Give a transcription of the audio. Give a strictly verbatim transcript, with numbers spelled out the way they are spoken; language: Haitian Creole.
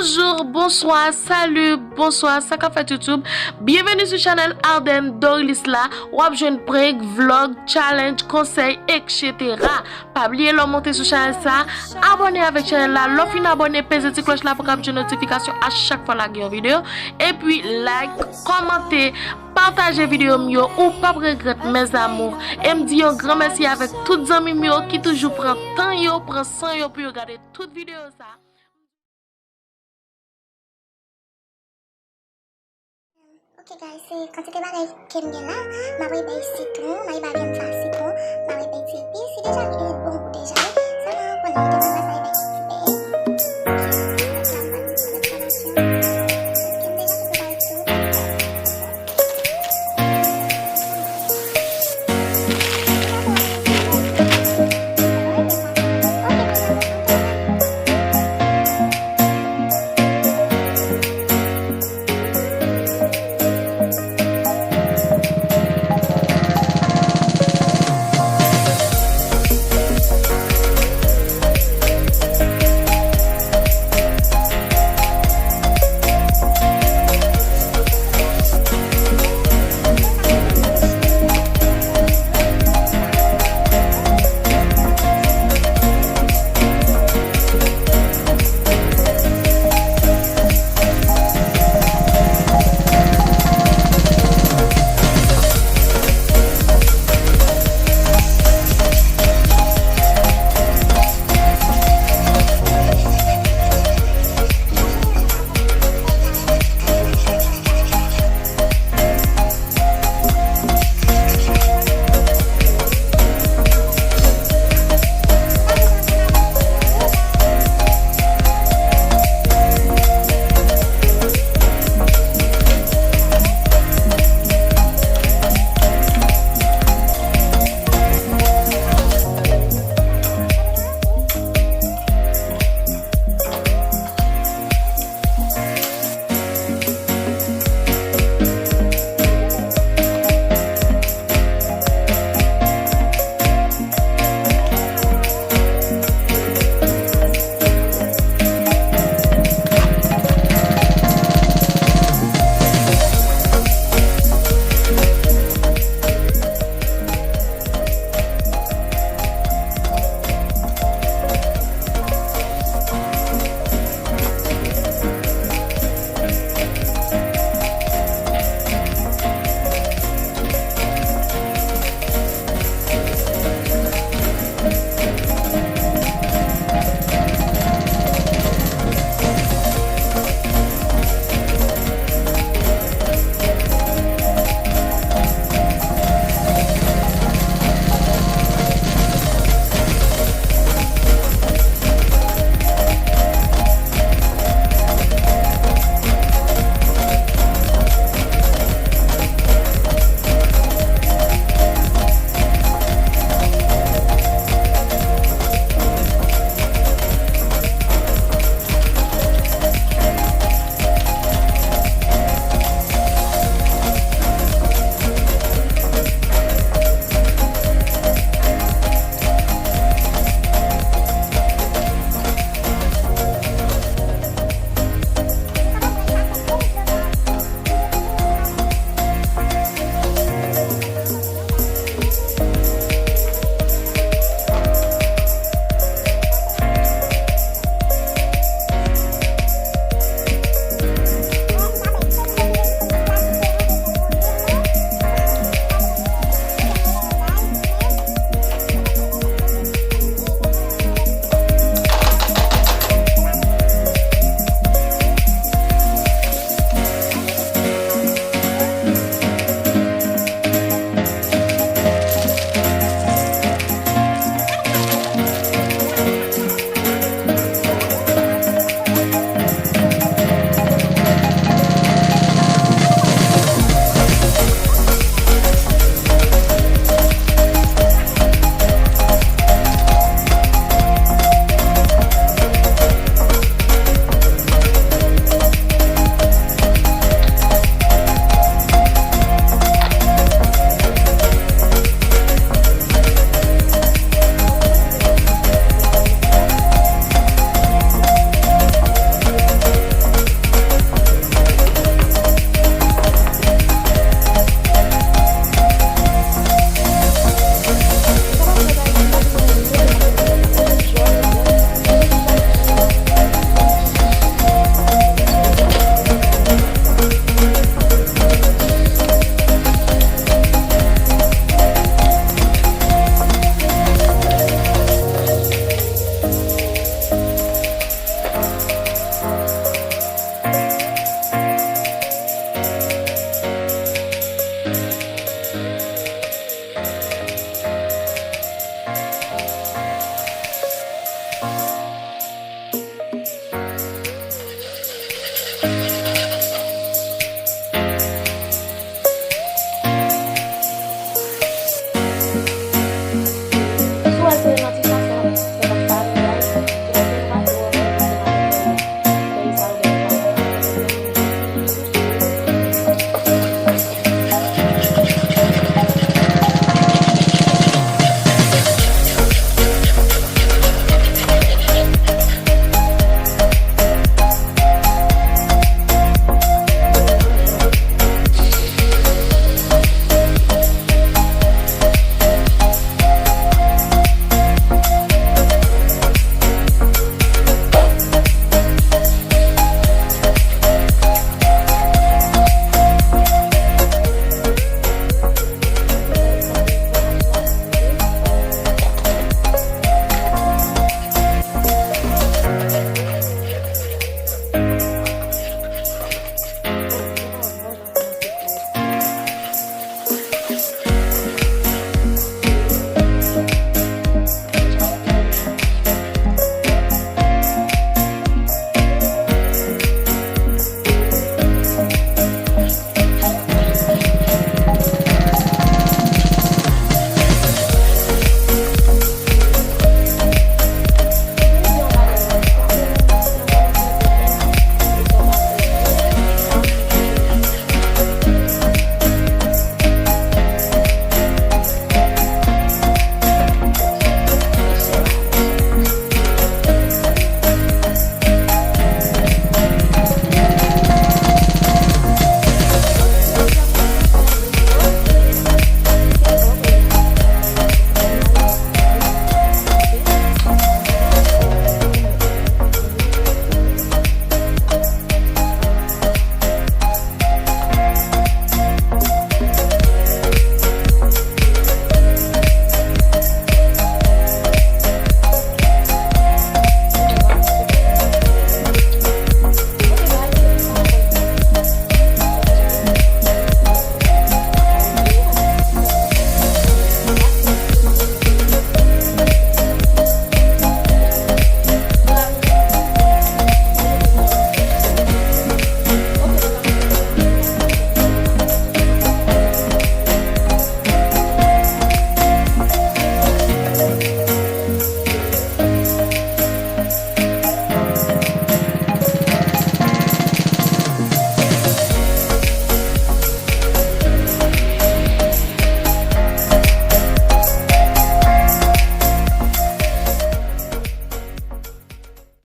Bonjour, bonsoir, salut, bonsoir, sa k ap fèt YouTube? Byenveni sou chanèl Arden Dorilis la. W ap jwenn prank, vlog, challenge, konsèy, et cetera. Pa bliye lè w monte sou chanèl sa, abòne avèk chanèl la. Lè w fin abòne, peze ti klòch la pou w kapab jwenn notifikasyon a chak fwa lage yon videyo. Epi like, kòmante, pataje videyo m yo, ou p ap regrèt, mes amours. E m di yon gran mèsi avèk tout zanmi m yo ki toujou pran tan yo, pran san yo pou yo gade tout videyo sa. Ok guys, se kantite bagay ke m gen la. M ap bay sitwon, m ap bay viann sa sitwon, m ap bay ti epi si deja li bon gou deja. Sèlman konnen li te